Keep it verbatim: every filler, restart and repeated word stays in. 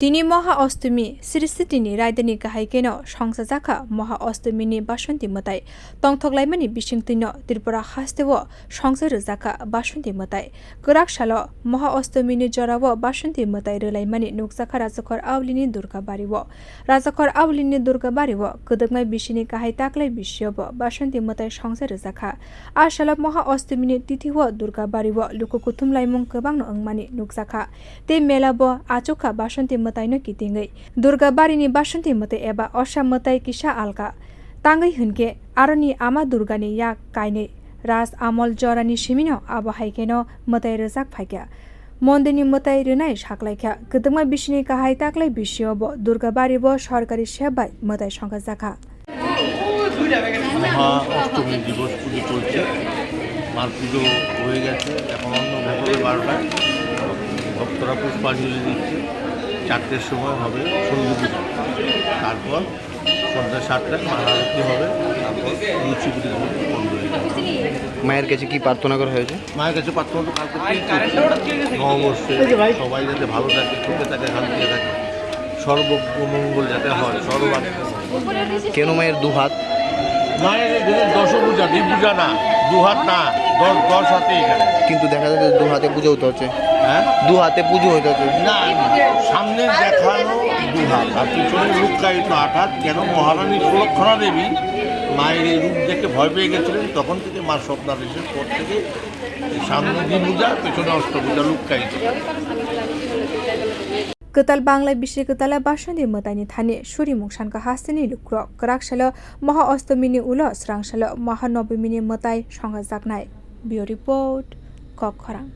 Tini Moha Ostumi, Sristini raidani kahai keno songchajakha Moha Ostumini Basanti mwtai. Tongthok laimani bisingtwino Tripura hasteo songcha rwjakha Basanti mwtai. Kwrak salo Moha Ostumini jorao Basanti mwtai rwlaimani nukjakha Rajakhor Aulini Durga Bario. Rajakhor Aulini Durga Bario kwdwkma bisini kahai taklai bisiobo Basanti mwtai songcha rwjakha. A salo Moha Ostumini tithio Durga Bario luku kuthum laimung kwbangno wngmani nukjakha. Tei mela bo achukha Basanti mwtaino kitingwi. Durga Barini Basanti mwtai eba Osa mwtai kisa alka. Tangwi hwnkhe aroni ama Durgani yak kainwi Raj Amol jorani simino abo hai kheno mwtai rwjak phaikha. Mondirni mwtai rwnai saklaikha. Kwdwkma bisini kahai taklai bisio bo Durga Bari bo sorkari sep bai mwtai songkha jakha. মহা অষ্টমী দিবস পুজো চলছে। মার পুজো হয়ে গেছে, এখন অন্ন হবে বারোটায়। ভক্তরা পুষ্পাঞ্জলি দিচ্ছে। চারটের সময় হবে সন্ধি পুজো। তারপর সন্ধ্যা সাতটায় মার আরতি হবে। তারপর লুচি পুরি বন্ধ হয়ে যাবে। মায়ের কাছে কি প্রার্থনা করা হয়েছে? মায়ের কাছে প্রার্থনা তো কালকে থেকেই করছি। নববর্ষে সবাই যাতে ভালো থাকে, সুখে থাকে, শান্তিতে থাকে, সর্বমঙ্গল যাতে হয়, সর্বার্থ। কেন মায়ের দু হাত? মায়ের এখানে দশভুজা, দ্বিভুজা না, দু হাত না, দশ, দশ হাতে এখানে। কিন্তু দেখা যাচ্ছে দু হাতে পুজো হতে হচ্ছে। হ্যাঁ? দু হাতে পুজো হতে হচ্ছে। না, সামনে দেখানো দু হাত, আর পিছনে লুক্কায়িত আট হাত। কেন? মহারানী সুলক্ষণা দেবী মায়ের এই রূপ দেখে ভয় পেয়ে গেছিলেন, তখন থেকে মা স্বপ্নাদেশের পর থেকে সামনে দ্বিভুজা, পেছনে অষ্টভুজা লুক্কায়িত। Kwtal Bangla bisi kwtala Basanti mwtaini thani surimung sankha hasteni lukurok kwrak salo Moha Ostomini ulo swrang salo Moha Nobomini mwtai songkha jaknai. Bureau Report, Kokkhorang.